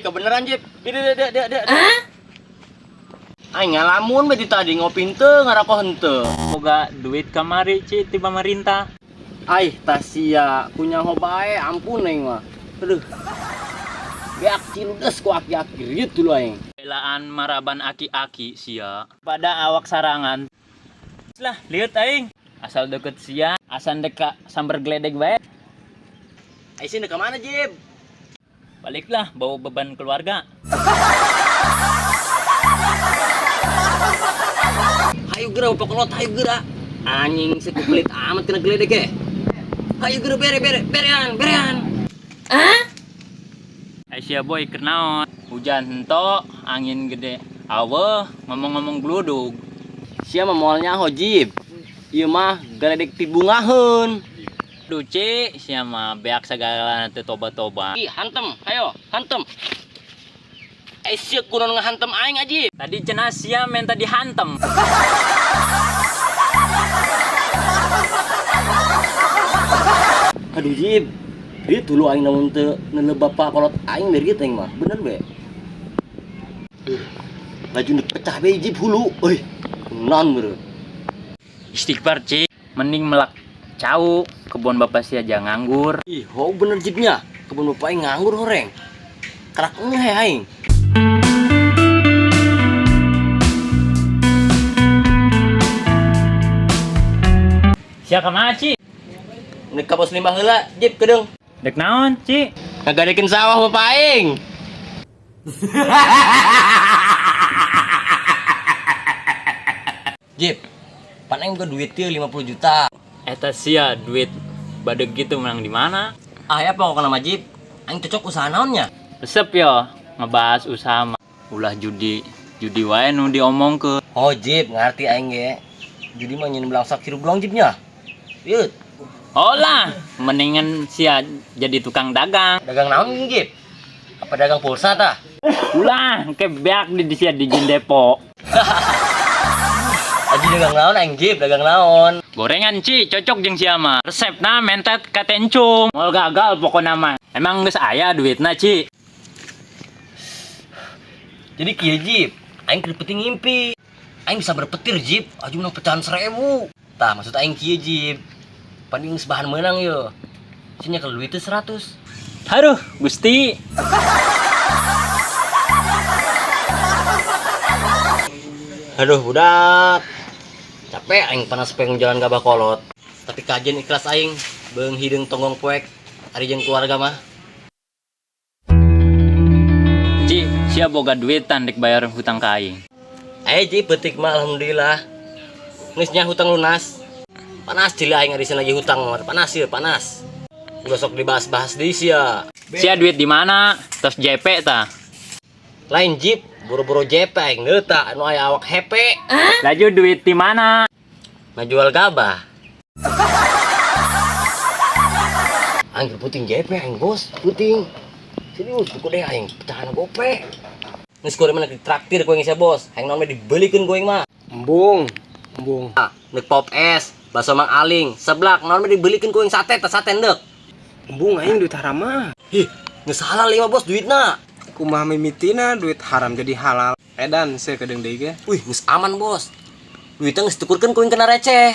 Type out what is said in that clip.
Kebeneran Jip. Dia dia dia dia. Aing ngalamun be tadi ngopi henteu ngarokok henteu. Boga duit kamari Ci ti pamarintah. Aih, tasia kunyaho bae ampun aing mah. Aduh. Beak ciludes ku aki-aki riut dulu aing. Belaan maraban aki-aki sia. Pada awak sarangan. Lah, liut aing. Asal deket sia, asan deka samber geledek bae. Aing sih ka mana, Jib? Baliklah bawa beban keluarga. Hayu geura bapak kolot, hayu geura. Anjing sekupelit amat kena geledek ge. Hayu geura bere bere berean berean. Aisyah boy kenaon. Hujan hento, angin gede. Aweh, ngomong-ngomong gludug. Sia mah moal nyaho, Jib. Ieu mah geledek tibungaheun. Duh Ci, sia mah beak sagalana teu toba-toba. Ih, hantem, hayo, hantem. Eh, sia kunaon ngahantem aing aji. Tadi cenah sia minta dihantem. Aduh, Jib. Ieu dulu aing namun teu neuleuh bapak kolot aing beri aing mah. Bener be. Laju nu pecah be Jib hulu. Euy, naon beureum. Istighfar Ci, mending melak cau kebun bapak sia aja nganggur. Ih, ho bener Jibnya. Kebun bapak aing nganggur horeng. Karak ngeh aing. Sia kumaha Ci? Nek ka pos limbah heula, Jib kedeung. Dek naon Ci? Ngagadekeun sawah bapak aing. Jib, pan aing boga duit teu 50 juta. Eta sia duit badeg gitu menang di mana? Ah ya pokokna mah Jib, aing cocok usaha naonnya? Resep yo ngebahas usaha mah. Ulah judi, judi wae nu diomongkeun. Oh Jib, ngerti aing ge. Judi mah nyeun belangsak hirup doang Jibnya. Yut, Oh lah, mendingan sia jadi tukang dagang. dagang naon Jib? Apa dagang pulsa tah? Ulah, ke beak di sia di Jin Depo. Aji dagang naon aing Jib, dagang naon? Gorengan Ci, cocok jeung sia mah. Resepna mentet ka tencung. Moal gagal pokona mah. Emang geus aya duitna Ci. Jadi kieu Jib, aing keur penting ngimpi. Aing bisa berpetir Jib, aju menang pecahan 1000. Tah maksud aing kieu Jib. Paling geus bahan meunang yo. Sia nyekel duit teh 100. Haruh, Gusti. Aduh budak. Capek aing panas pengen jalan gabah kolot. Tapi kajian ikhlas aing beung hideung tonggong poek ari jeung keluarga mah. Ci, sia boga duitan dek bayar hutang ka aing. Eh Jib, beutik mah alhamdulillah. Geus nya hutang lunas. Panas cili aing ari lagi hutang mah. Panas ieu, panas. Ulah sok dibahas-bahas deui sia. Sia duit di mana? Tos JP tah. Lain Jib, boro-boro JP aing deui tah anu aya awak hepe. Laju duit di mana? Ngajual gabah. Aing puting JP aing bos, puting. Serius, buku deh aing pecahan gope. Geus kuring mah ditraktir ku aing sia bos. Aing naon mah dibelikeun ku aing mah. Embung, embung. Ah, nek pop es, bakso Mang Aling, seblak naon mah dibelikeun ku aing sate, tah sate ndek. Embung aing duit haram mah. Hih, geus halal ieu mah bos duitna. Kumaha mimitina duit haram jadi halal. Edan seuh kedeung deui ge. Wih, geus aman bos. Duitnya geus ditukurkeun ku aing kena receh.